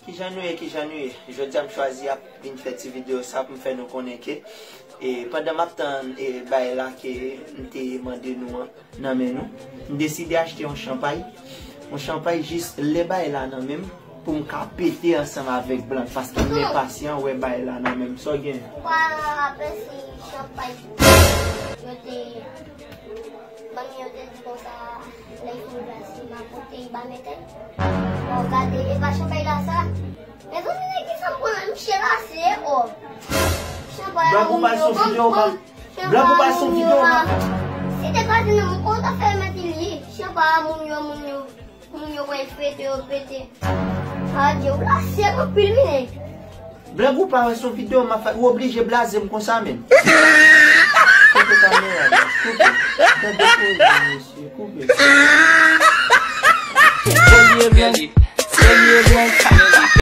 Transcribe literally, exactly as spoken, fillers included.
Kijan nou ye, kijan nou ye? Jodi a m chwazi ap vin fè ti videyo sa pou m fè nou konnen ke, e, pandan m ap tann, e, bagay la ke m te mande nou an nan men nou, m deside achte yon chanpay. Yon chanpay jis lè bagay la nan men m pou m ka pete ansanm avèk Blank, paske m enpasyan wè bagay la nan men m. Sa w gen? Ou pa rapè si chanpay yo te, manmi yo te di konsa, lè y fin glase, m a pote y ba mèt. Bon, gade, e pa chanpay la sa. Mezanmi, nèg ki sa m konnen, misye lase, o. Chanpay a, moun yo, ban m, ban m, chanpay a, moun yo, a. Si te pa di non, m konn ta fè mèt li. Chanpay a, moun yo, moun yo. Moun yo wè l pete, yo pete. Adye, ou lase anpil, wi, nèg. Blan, ou pa wè se yon videyo m ap fè, ou oblije blaze m konsa menm. Koupe kamera, blan, koupe. Tande koze, mesye, koupe. Premye Blan, premye Blan.